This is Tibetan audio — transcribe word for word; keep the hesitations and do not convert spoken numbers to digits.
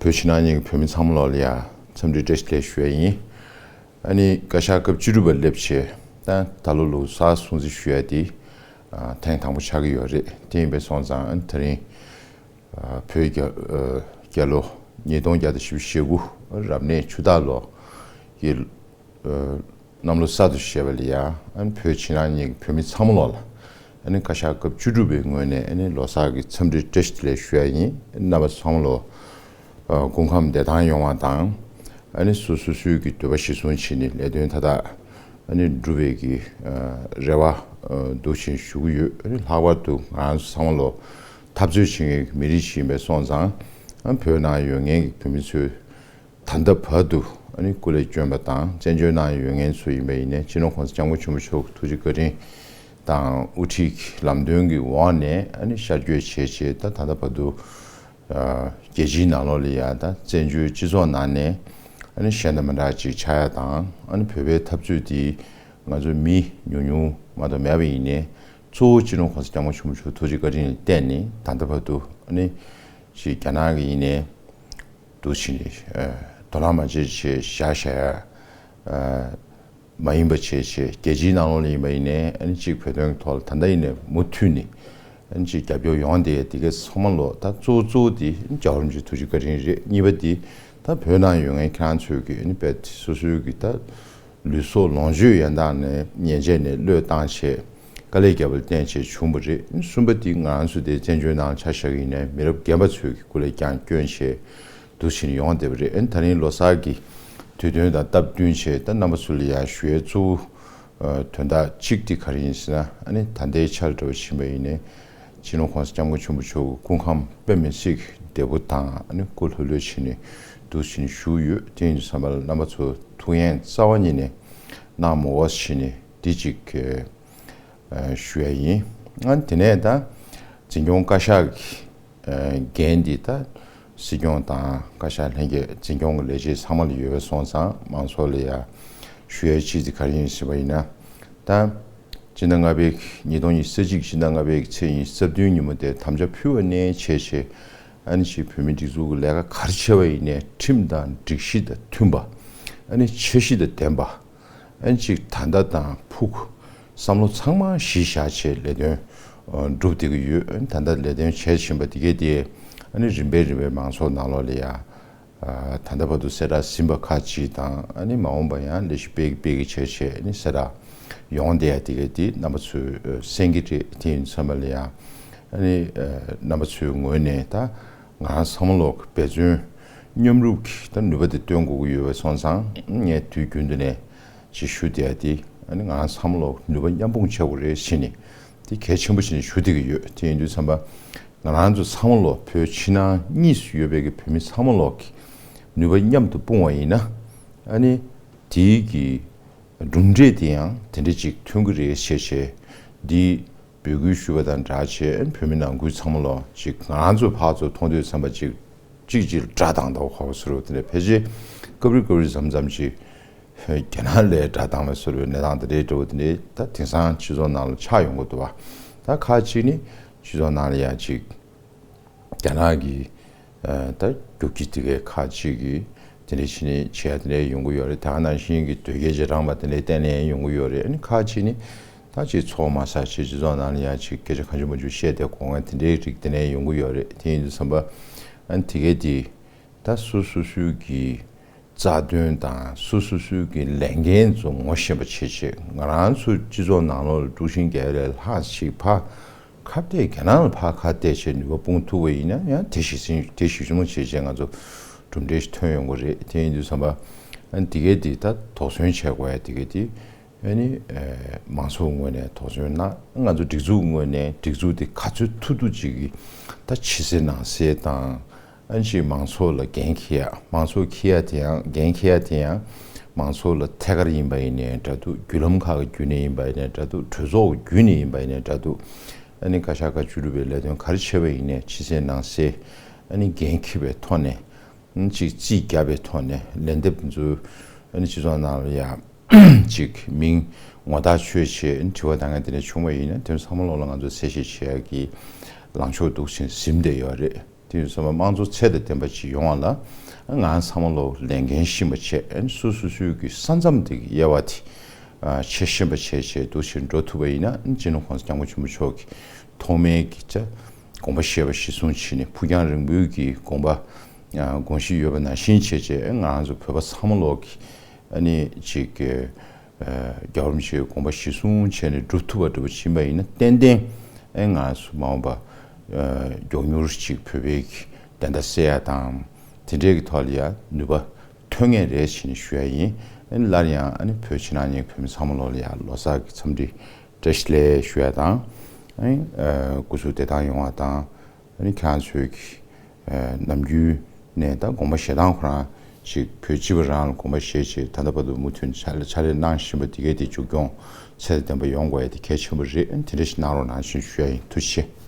བོད་ཕྱི་ནང་གཉིས་ཀྱི་བོད་མི་ཚང་མ་ལོག་ལ་ཡ་འཚམས་འདྲི་བཀྲ་ཤིས་བདེ་ལེགས་ཞུ་ཡ་ཡིན། ཨ་ནི་བཀའ་ཤག་སྐབས་བཅུ་དྲུག་པ་སླེབས་བྱས་ད་ད་ལོ་ལོ་གསར་སྲུང་བརྩི་ཞུ་ཡ་དེ་ཨ་ཐེངས་དང་པོ་ཆགས་ཀྱི་ཡོད་རེད། དེ་ཡིན་པས་སོང་ཙང་ཨ་ནི་ད་རིང་ཨ་བོད་རྒྱལ་ཨ་རྒྱལ་ལོ་ཉིས་སྟོང་བརྒྱ་དང་བཞི་བཅུ་ཞེ་དགུ་རབ་གནས་ཆུ་སྟག་ལོ་ཡི་ཨ་གནམ་ལོ་གསར་དུ་བཞད་པ་ལ་ཡ་ཨ་ནི་བོད་ཕྱི་ནང་གཉིས་ཀྱི་བོད་མི་ཚང་མ་ལོག་ལ་ཨ་ནི་བཀའ་ཤག་སྐབས་བཅུ་དྲུག་པའི་ངོས་ནས་ཨ་ནི་ལོ་གསར་གྱི་འཚམས་འདྲི་བཀྲ་ཤིས་བདེ་ལེགས་ཞུ་ཡ་ཡིན། རྣམ་པ་ཚང་མ་ལོག་ཨ་སྐུ་ཁམས་བདེ་ཐང་ཡོང་བ་དང་། ཨ་ནི་སོ་སོ་སོའི་གི་འདོད་པ་གཞིར་བཟུང་བྱས་ནས་ལས་དོན་མཐའ་དག་ཨ་ནི་འགྲུབ་པའི་གི་ཨ་རེ་བ་ཨ་འདུག་བཞིན་ཞུ་གི་ཡོད། ཨ་ནི་ལྷག་པར་དུ་ང་རང་ཚོ་ཚང་མ་ལོག་འཐབ་རྩོད་བྱེད་མཁན་གྱི་མི་རིགས་ཤིག་ཡིན་པས་སོང་ཙང་ཨ་བོད་ནང་ཡོད་མཁན་གྱི་བོད་མི་ཚོས་ད་ལྟ་བར་དུ་ཨ་ནི་སྐུ་ལས་བསྐྱོན་པ་དང་བཙན་བྱོལ་ནང་ཡོད་མཁན་ཚོ་ཡིན་པ་ཡིན་ནའི་སྤྱི་ནོར་༸གོང་ས་༸སྐྱབས་མགོན་ཆེན་པོ་མཆོག་གི་ཐུགས་རྗེ་བཀའ་དྲིན་དང་དབུ་ཁྲིད་ཀྱི་ལམ་སྟོན་གྱི་འོག་ནས་ཨ་ནི་ཤར་བསྐྱོད་བྱས་བྱས་ད་ད་ལྟ་བར་དུ་ཨ་རྒྱལ་སྤྱིའི་ནང་ལོགས་ལ་ཡ་ད་བཙན་བྱོལ་སྤྱི་ཚོགས་ནང་ནས་ཨ་ནི་གཞན་དང་མི་འདྲ་ཅིག་ཆགས་ཡ་དང་ཨ་ནི་བོད་པའི་འཐབ་རྩོད་འདི་ང་ཚོ་མི་ཉུང་ཉུང་མ་གཏོགས་མེད་པ་ཡིན་ནའི་གཙོ་བོ་སྤྱི་ནོར་༸གོང་ས་༸སྐྱབས་མགོན་ཆེན་པོ་མཆོག་ཐུགས་རྗེ་བཀའ་དྲིན་ལ་བརྟེན་ནས་ད་ལྟ་བར་དུ་ཨ་ནི་ཅིག་རྒྱ་ནག་གི་ཡིན་ནའི་འདུག་བྱས་ནས་ཨ་དོ་སྣང་མ་བྱེད་ཅེས་བཞག་བཞག་ཡ་ཨ་མ་ཡིན་པ་བྱས་བྱས་རྒྱལ་སྤྱིའི་ནང་ལོགས་ལ་ཡིན་པ་ཡིན་ནའི་ཨ་ནི་གཅིག་བོད་དོན་གྱི་ཐོག་ལ་ད་ལྟ་ཡིན་ནའི་མུ་མཐུད་ནས་ཨ་ནི་གཅིག་རྒྱབ་སྐྱོར་ཡོང་བསྡད་དེ་གའི་ཚང་མ་ལོག་ད་གཙོ་བོ་གཙོ་བོ་དེ་རྒྱལ་བ་རིན་པོ་ཆེའི་ཐུགས་རྗེ་བཀའ་དྲིན་རེད། གཉིས་པ་དེ་ད་བོད་ནང་ཡོད་མཁན་ཁྱེད་རང་ཚོས་ཀྱི་ཨ་ནི་དཔེ་སོ་སོའི་གི་ད་ལུས་སྲོག་ལོངས་སྤྱོད་ཡན་དག་ནས་ཉེས་ཆད་ནས་བློས་བཏང་བྱས་དཀའ་ལས་བརྒྱབ་པ་ལ་བརྟེན་བྱས་བྱུང་བ་རེད། གསུམ་པ་དེ་ང་རང་ཚོ་དེ་བཙན་བྱོལ་ནང་ཆ་བཞག་གི་ཡིན་ནའི་མི་རབས་རྒན་པ་ཚོས་ཀྱི་སྐུ་ལས་ཀྱང་བསྐྱོན་བྱས་འདུག་བྱས་ནས་ཡོང་བསྡད་པ་རེད། ཨ་ནི་ད་རིང་ལོ་གསར་གྱི་དུས་སྟོན་དང་སྟབས་བསྟུན་བྱས་ད་རྣམ་པ་ཚོ་ལ་ཡང་ཞུ་ཡས་གཙོ་བོ་ཨ་དོན་དག་གཅིག་དེ་ག་རེ་ཡིན་ཟེར་ན་ཨ་ནི་ད་ལྟའི་ཆར་འདྲ་བོ་ཕྱིན་པ་ཡིན་ནའི་སྤྱི་ནོར་༸གོང་ས་༸སྐྱབས་མགོན་ཆེན་པོ་མཆོག་གི་སྐུ་ཁམས་དཔེ་མི་སྲིད་ཀྱི་བདེ་པོ་དང་ཨ་ནི་སྐུ་ལྷོད་ལྷོད་བྱས་ནས་འདུག་བྱས་ནས་བཞུགས་ཡོད། དེ་ཡིན་དུས་ཙམ་པ་ལ་རྣམ་པ་ཚོ་ཐུགས་ཡངས་རྩ་བ་ཉིད་ནས་གནང་མོ་བ་བྱས་ནས་འདི་གཅིག་ཨ་ཞུ་ཡ་ཡིན། ཨ་ནི་དེ་ནས་ད་འཛིན་སྐྱོང་བཀའ་ཤག་གི་ཨ་འགན་འདི་ད་སྲིད་སྐྱོང་དང་བཀའ་ཤག་ལྷན་རྒྱས་འཛིན་སྐྱོང་གི་ལས་བྱེད་ཚང་མ་ལ་ཡོད་པ་སོང་ཙང་མང་ཚོགས་ལ་ཡ་ཞུ་ཡ་ཅིག་དེ་ག་རེ་ཡིན་ཟེར་བ་ཡིན་ན་ད་སྤྱི་ཟླ་ལྔ་པའི་ཉིས་སྟོང་ཉི་ཤུ་རྩ་གཅིག་སྤྱི་ཟླ་ལྔ་པའི་ཚེས་ཉི་ཤུ་རྩ་བདུན་ཉིན་མོ་དེ་དམ་བཅའ་ཕུལ་བ་ནས་བྱས་བྱས་ཨ་ནི་ཅིག་བོད་མིའི་སྒྲིག་འཛུགས་ཀྱི་ལས་ཀ་ག་རེ་བྱས་པ་ཡིན་ནའི་ཁྲིམས་དང་སྒྲིག་གཞི་དང་མཐུན་པ་ཨ་ནི་འཆར་གཞི་དང་ལྡན་པ། ཨན་ཅིག་ད་ལྟ་དང་ཕུགས་བསམ་བློ་ཚང་མ་གཞི་བཞག་བྱས་ལས་དོན་ཨ་སྒྲུབ་བསྡད་ཀྱི་ཡོད། ཨན་ད་ལྟ་ལས་དོན་བྱས་ཕྱིན་པ་དེ་གས་དེ་ཨ་ནི་རིམ་པས་རིམ་པས་མང་ཚོགས་ནང་ལོགས་ལ་ཡ་ཨ་ད་ལྟ་བར་དུ་གསལ་བསྒྲགས་ཟིན་པ་ཁག་ཅིག་དང་ཨ་ནི་མ་འོངས་པ་ཡང་ལས་གཞི་སྤེལ་གྱི་སྤེལ་གྱི་བྱས་བྱས་ཨ་ནི་གསལ་བསྒྲགས་ཡོང་བསྡད་ཡ་དེ་གས་དེ་རྣམ་པ་ཚོས་ཨ་གསན་གྱི་རེད། དེ་ཡིན་ཙམ་པ་ལ་ཡ་ཨ་ནི་ཨ་རྣམ་པ་ཚོའི་ངོས་ནས་ད་ང་རང་ཚང་མ་ལོག་འབད་བརྩོན་མཉམ་རུབ་ཀྱིས་ད་ནུས་པ་དེ་བཏོན་དགོས་ཀྱི་ཡོད་པ་སོང་ཙང་ངས་དུས་རྒྱུན་དུ་ནས་ཅིག་ཞུ་བསྡད་ཡ་དེ་ཨ་ནི་ང་རང་ཚང་མ་ལོག་ནུས་པ་མཉམ་སྤུངས་བྱེད་དགོས་རེད་ཟེར་ནས་དེ་གལ་ཆེན་པོ་བྱས་ནས་ཞུ་བསྡད་ཀྱི་ཡོད། དེ་ཡིན་དུས་ཙམ་པ་ང་རང་ཚོ་ཚང་མ་ལོག་བོད་ཕྱི་ནང་གཉིས་སུ་ཡོད་པའི་གི་བོད་མི་ཚང་མ་ལོག་གིས་ནུས་པ་མཉམ་དུ་སྤུངས་པ་ཡིན་ན་ཨ་ནི་དེའི་གི་གྲུབ་འབྲས་དེ་ཡང་དེ་འདྲ་ཅིག་ཐོན་གྱི་རེད་ཟེར་བྱས་འདི་འབོད་སྐུལ་ཞུ་བ་དང་སྦྲགས་བྱས་བོད་མི་ནང་ཁུལ་ཚང་མ་ལོག་ཅིག་ང་རང་ཚོ་ཕར་ཚུར་མཐོང་དུས་ཙམ་པ་ཅིག་གཅིག་གཅིག་ལ་དགྲ་བཏང་དང་ཁོ་བ་ཟེར་བ་དེ་འདྲ་ཕལ་ཆེར་སྐབས་རེ་སྐབས་རེ་མཚམས་མཚམས་ཅིག་རྒྱ་ནག་ལ་དགྲ་བཏང་བའི་བཟོ་འདྲ་གནས་སྟངས་དེ་འདྲའི་འདྲ་བོ་དེ་འདྲའི་ད་དེང་སང་སྤྱི་ཚོགས་ནང་ལ་ཆགས་ཡོང་གི་འདུག་བ། ད་ཁ་ཅིག་ནི་སྤྱི་ཚོགས་ནང་ལ་ཡང་ཅིག་རྒྱ་ནག་གི་ཨ་ད་རྒྱུག་ཁྱི་དེ་གའི་ཁ་ཅིག་གིས་དེ་འདྲ་བྱས་ནས་བྱས་དེ་འདྲ་ཡོང་གི་ཡོད་རེད། ད་ག་ནང་བཞིན་གྱི་དོལ་རྒྱལ་རྗེས་འབྲང་པ་དེ་འདྲ་བསྟེན་ནས་ཡོང་གི་ཡོད་རེད། ཨ་ནི་ཁ་ཅིག་ནི་ད་ཅིག་ཚོགས་མ་ཟ་བྱས་སྤྱི་ཚོགས་ནང་ལ་ཡང་ཅིག་སྐད་ཆ་གང་བྱུང་མང་བྱུང་བཤད་བསྡད་དགོས་ངེས་དེ་འདྲའི་རིགས་དེ་འདྲ་ཡོང་གི་ཡོད་རེད། དེ་ཡིན་དུས་ཙམ་པ་ཨ་ནི་དེ་གའི་དེ་ད་སོ་སོ་སོའི་གི་རྩ་དོན་དང་སོ་སོ་སོའི་གི་ལས་འགན་ཚོ་ངོ་ཤེས་པ་བྱེད་ཆེད་ང་རང་ཚོ་སྤྱི་ཚོགས་ནང་ལོགས་ལ་དཀྲུག་ཤིང་རྒྱག་ཡ་ལས་ལྷག་ཅིག་ཕ་ཁ་གཏད་རྒྱ་ནག་ལ་ཕ་ཁ་གཏད་བྱས་ནུས་པ་སྤུངས་ཐུབ་པ་ཡིན་ན་ཡང་དེ་གཞི་འཛིན་དེ་གཞི་བཟུང་བྱས་བྱས་ང་ཚོ་གྲུབ་འབྲས་ཤིག་ཐོན་ཡོང་གི་རེད། དེ་ཡིན་དུས་ཙམ་པ་ཨ་ནི་དེ་གས་དེ་ད་དོགས་ཟོན་བྱེད་དགོས་ཡ་དེ་གས་དེ་ཨ་ནི་ཨེ་མང་ཚོགས་ངོས་ནས་དོགས་ཟོན་གནང་། ང་ཚོ་སྒྲིག་འཛུགས་ངོས་ནས་སྒྲིག་འཛུགས་དེ་ག་ཚོད་ཐུབ་ཐུབ་ཅིག་གིས་ད་ཕྱི་གསལ་ནང་གསལ་དང་། ཨ་ནི་ཅིག་མང་ཚོགས་ལ་འགན་འཁྱེར་ཡ། མང་ཚོགས་འཁྱེར་ཡ་དེ་ཡང་འགན་འཁྱེར་ཡ་དེ་ཡང་མང་ཚོགས་ལ་ཐད་ཀར་ཡིན་པ་ཡིན་ནའི་འདྲ་འདུག་བརྒྱུད་ལམ་ཁག་གི་བརྒྱུད་ནས་ཡིན་པ་ཡིན་ནའི་འདྲ་འདུག་གྲོས་ཚོགས་ཀྱི་བརྒྱུད་ནས་ཡིན་པ་ཡིན་ནའི་འདྲ་འདུག་ཨ་ནི་བཀའ་ཤག་ཁག་བཅུ་དྲུག་པའི་ལས་དོན་ག་རེ་བྱས་པ་ཡིན་ནའི་ཕྱི་གསལ་ནང་གསལ་ཨ་ནི་འགན་འཁྱེར་བའི་ཐོག་ནས་ཨ་ནི་ཅིག་རྩིས་བརྒྱབ་པའི་ཐོག་ནས་ལན་འདེབས་ཚོ་ཨ་ནི་སྤྱི་ཚོགས་ནང་ལ་ཡ་ཅིག་མིང་ངོ་རྟགས་ཆོད་བྱས་ཨ་ནི་དྲི་བ་བཏང་མཁན་དེ་འདྲ་བྱུང་བ་ཡིན་ན་དེ་ཚོ་ཚང་མ་ལོག་ལ་ང་ཚོ་གསལ་བཤད་བྱེད་ཡ་གི་ལངས་ཕྱོགས་འདུག་བཞིན་ཟིན་བསྡད་ཡོད་རེད། དེ་ཡིན་ཙང་དམངས་གཙོ་ཚད་དང་ལྡན་པ་ཅིག་ཡོང་བ་ལ་ང་ཚང་མ་ལོ་ལས་འགན་ཤེས་པ་བྱས། སོ་སོ་སོའི་གི་ས་མཚམས་དེ་གི་དབྱེ་བ་དེ་ཕྱེ་ཤེས་པ་བྱས་བྱས་འདུག་བྱས་འགྲོ་ཐུབ་པ་ཡིན་ན། སྤྱི་ནོར་༸གོང་ས་༸སྐྱབས་མགོན་ཆེན་པོ་མཆོག་གི་ཐོག་མའི་གི་ཆ་དགོངས་པ་བཞེས་པ་གཞིར་བཟུང་བྱས་ནས། ཕུགས་རྒྱང་རིང་པོའི་གི་དགོངས་པ་དགོངས་གཞི་ཡོད་པ་ནང་བཞིན་བྱས་བྱས་ང་རང་ཚོ་བོད་པ་ཚང་མ་ལོག་གི་ཨ་ནི་ཅིག་གི་རྒྱལ་བ་རིན་པོ་ཆེའི་དགོངས་པ་གཞིར་བཟུང་བྱས་ནས་འགྲོ་ཐུབ་པ་འགྲུབ་པ་ཕྱིན་པ་ཡིན་ན། ཏན་ཏན་ཨེ་ང་ཚོ་མ་འོངས་པ་མགྱོགས་མྱུར་ཅིག་བོད་པའི་གི་བདེན་མཐའ་གསལ་ཡ་དང་། དེ་འདྲའི་གི་ཐོག་ལ་ཡ་ནུས་པ་ཐོན་ངེས་རེད་ཅེས་ནས་ཞུ་ཡ་ཡིན། ཨ་ནི་སླར་ཡང་ཨ་ནི་བོད་ཕྱི་ནང་གཉིས་བོད་མི་ཚང་མ་ལོག་ལ་ཡ་ལོ་གསར་གྱི་འཚམས་འདྲི་བཀྲ་ཤིས་བདེ་ལེགས་ཞུ་ཡ་དང་། ཨ་ནི་ཨ་སྐུ་གཟུགས་བདེ་ཐང་ཡོང་བ་དང་། ཨ་ནི་ཁྱེད་རང་ཚོའི་གི་ཨ་ནམ་རྒྱུན་ནས་ད་དགོངས་པ་བཞེས་སྟངས་ཁོ་རང་ཅིག་བོད་སྤྱི་པ་རང་ལ་དགོངས་པ་བཞེས་བྱས། ད་ལྟ་བར་དུ་མུ་མཐུད་ཕྱག་ལས་ཕྱག་ལས་གནང་བཞིན་པ་དེ་གའི་དེ་མཇུག་སྐྱོང་ཚད་དང་ལྡན་པ་ཡོང་དགོས་ཡ་དེ་གལ་ཆེན་པོ་རེད། ཨ་ནི་དེ་འདྲ་ཞིག་གནང་རོགས་གནང་ཞེས་ཞུ་ཡ་ཡིན། ཐུགས་རྗེ་ཆེ།